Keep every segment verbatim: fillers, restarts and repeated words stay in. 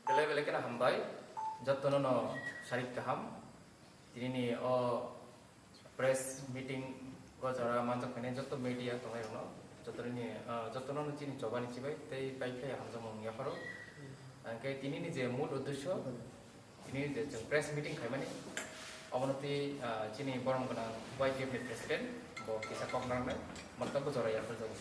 Belai belai kheno hambai, jotono no sarik kaham. Tinini o press meeting o jora manjak khainai joto media tongnai rokno, jotono ni, ah, jotono no chini chobani chibai tei pai phai hamjakmung yapharo. Hwnkhe tinini je mul uddesho, tini je chwng press meeting khaimani, obono tei, ah, chini borom gwnang Y T F ni president, bo kisa kok nangnai, mantago jora yapharjago.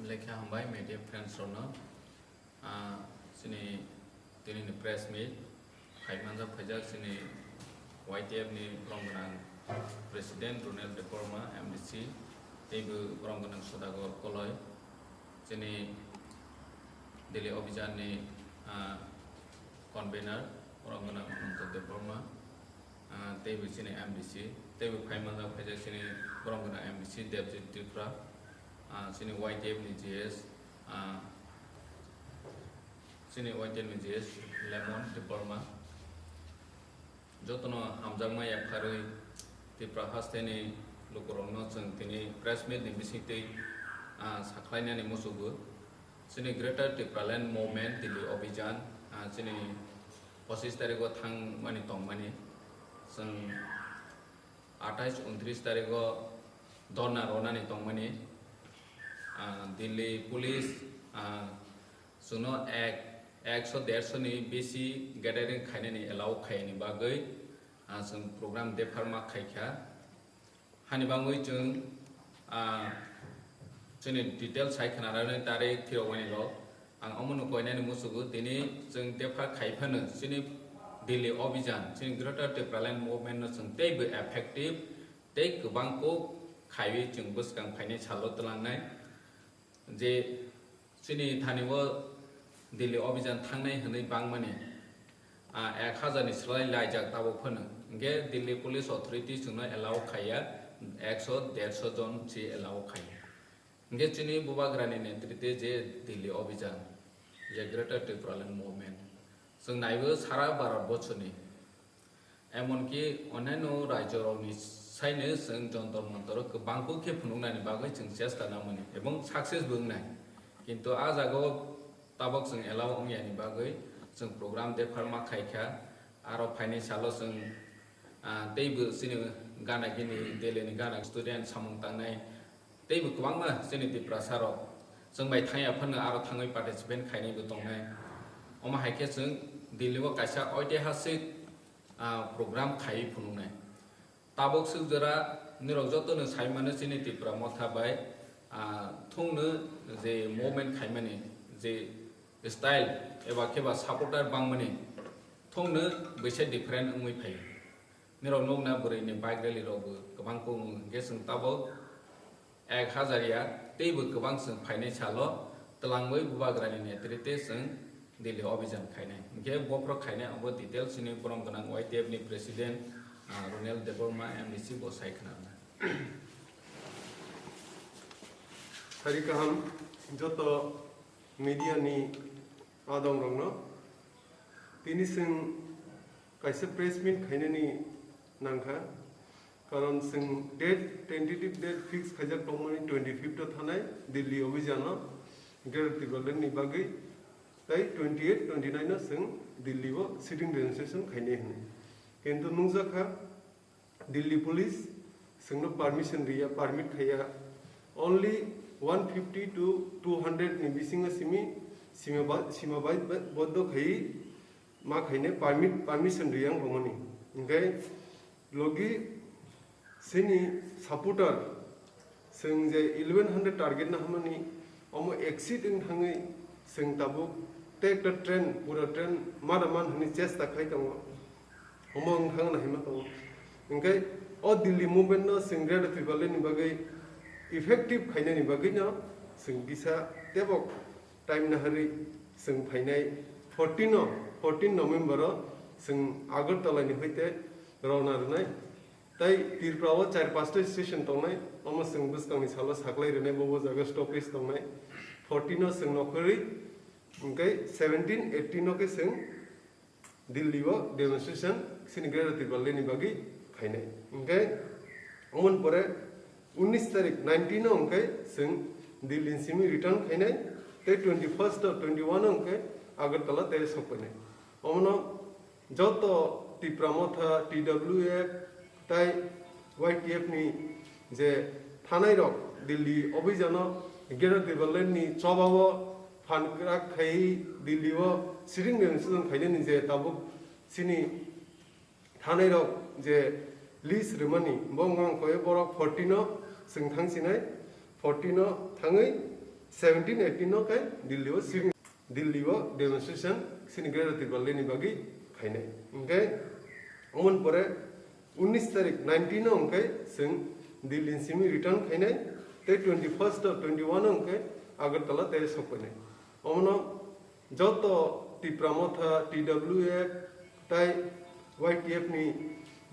Belai khe hambai media friends rokno. Ah, chini tinini press meet khai manjak phaijak chini Y T F ni borom gwnang president Ronel Debbarma, M D C, teibo borom gwnang Sodagar Koloi, chini Delhi Abhijan ni, ah, convener borom gwnang Ananta Debbarma, ah, teibo chini M D C, teibo khai manjak phaijak chini borom gwnang M D C Debjit Tripura, ah, chini Y T F ni G S, ah, chini Y T F ni G S Lemon Debbarma. Jotono hamjakma yapharwi Tripura hasteni lukurokno chwng tini press meet ni bisingtwi, ah, sakhlainani muchugo. Chini Greater Tipraland Movement Delhi Abhijan, ah, chini pochis tarigo thangmani tongmani. Chwng athais untris tarigo dhorna ronani tongmani. Ah, Delhi Police, ah, chwngno ek, ekso dersho ni besi gathering khainani allow khaini bagwi, ah, chwng program dephar ma khaikha. Hani bagwi chwng, ah, chini detail sai khna rwnai tarik phirokmani rok. Ang omono koinani muchugo, tini chwng dephar khai phano chini Delhi Abhijan, chini Greater Tipraland Movement no chwng teibo effective tei kwbang kok khaiwi chwng bwskang phainai salo twlangnai. Je chini thani o Delhi Abhijan thangnai hwnwi bangmani, ah, ek hajar ni slai laijak tabuk phano. Hwnkhe Delhi Police Authority chwngno allow khaiya, ekso dersho jon se allow khaiya. Hwnkhe chini bubagrani netrite je Delhi Abhijan, je Greater Tipraland Movement, chwng naibo sara Bharat borsoni, emonki onyaino rajyorokni saino chwng Jantar Mantaro kwbangkuk khe phunuknani bagwi chwng chesta nangmani ebong success bo wngnai. Kintu a jagao tabok chwng allow wngyani bagwi chwng program dephar ma khaikha. Aro phainai salo chwng, ah, teibo chini gana gini Delhi ni gana student samung tangnai teibo kwbangma chini Tiprasa rok chwng bai thangya phano aro thangwi participate khainaibo tongnai. Omo hai khe chwng Delhi o kaisa oitihasik, ah, program khaiwi phunuknai. Tabuk swk jora nirok jotono sai mano chini Tipra Motha bai, ah, thungno je movement khaimani je style eba khe ba supporter bangmani thungno bisa different wngwi phaio. Nirok nukna bwrwini bike rally rokbo kwbang kung hwnkhe chwng tabuk ek hajar ya teibo kwbang chwng phainai salo twlangwi bubagrani netrite chwng Delhi Abhijan khainai. Hwnkhe bophro khainai abo details chini borom gwnang Y T F ni president, ah, Ronel Debbarma M D C bo sai khna rwna. Sari kaham joto media ni adong rokno. Tini chwng kaisa press meet khainani nangkha, karon chwng date, tentative date fix khaijak tongmani twenty fifth o thanai Delhi Abhijan o Greater Tipraland ni bagwi, tei twenty eight, twenty nine o chwng Delhi o sitting demonstration khainai hwnwi. Kintu nukjakha, Delhi Police chwngno permission riya, permit khaiya. Only one fifty to two hundred ni bisingo simi, sima ba-, sima bai-, ba-, boddo khai ma khaine permit, permission riya wng bongoni. Hwnkhe logi chini supporter chwng je eleven hundred target na hamani, omo exceed wng thangwi chwng tabuk tei ekta train, pura train mana man hwnwi chesta khai tongo. Omo wng thang na hima tongo. Hwnkhe o Delhi movement no chwng Greater Tipraland ni bagwi effective khainani bagwi no chwng kisa tebok time naharwi chwng phainai fourteen o, fourteen November o chwng Agartala ni hoite rona rwnai. Tai Tripura o char pasta station tongnai, omo chwng bwskangni salo saklai rwnai, bobo jaga stoppage tongnai. Fourteen o chwng nokhorwi, hwnkhe seventeen, eighteen o khe chwng Delhi o demonstration chini Greater Tipraland ni bagwi khainai. Hwnkhe, omoni pore unis tarik nineteen o hwnkhe chwng Delhi ni simi return khainai, tei twenty first o twenty one o hwnkhe Agartala tei sokpainai. Omono joto Tipra Motha, T W F, tai Y T F ni je thanai rok Delhi obhijano Greater Tipraland ni chobao phan kwrak khai Delhi o sitting demonstration khainani je tabuk chini thanai rok je list rwmani bo wngkha koi borok fourteen o chwng thangsinai, fourteen o thangwi seventeen eighteen o khe Delhi o sitting Delhi o demonstration chini Greater Tipraland ni bagwi khainai. Hwnkhe, omoni pore unis tarik nineteen o hwnkhe chwng Delhi ni simi return khainai, tei twenty first o twenty one o hwnkhe Agartala tei sokpainai. Omono joto Tipra Motha, T W F, tai Y T F ni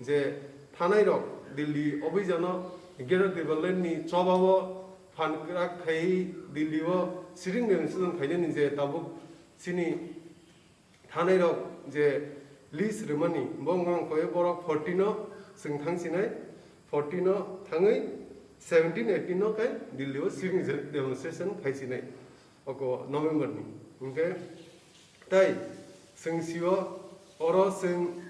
je thanai rok Delhi obhijano Greater Tipraland ni chobao phan kwrak khai Delhi o sitting demonstration khainani je tabuk chini thanai rok je list rwmani bo wngkha koi borok fourteen o chwng thangsinai, fourteen o thangwi seventeen eighteen o khe Delhi o sitting demonstration khaisinai oko November ni. Hwnkhe tai chwng sio oro chwng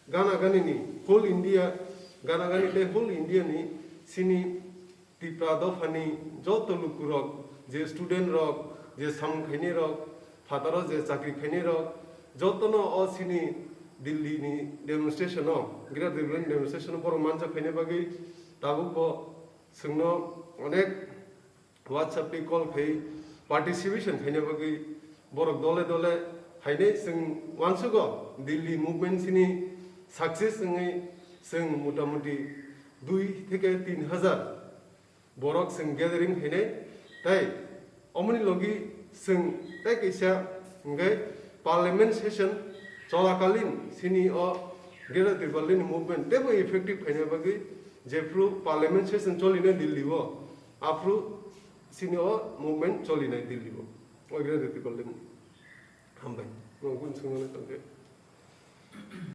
gana gani ni whole India, gana gani tei whole India ni chini Tipra dophani joto lukurok, je student rok, je samung khainai rok, phataro je chakri khainai rok, jotono o chini Delhi ni demonstration o, Greater Delhi ni demonstration o borok manjak khainai bagwi tabuk bo chwngno onek WhatsApp tei call khai participation khaina bagwi borok dole dole hainai chwng uansugo Delhi movement chini success wngwi chwng motamuti dui theke tin hajar borok chwng gathering khainai tei omoni logi chwng tei kaisa hwnkhe parliament session cholakalin chini o Greater Tipraland movement teibo effective khaina bagwi jephru parliament session cholinai Delhi o aphru chini o movement cholinai Delhi o. Oigra rwtwi kolwi hambai. Nokbo swngmani tongkhe.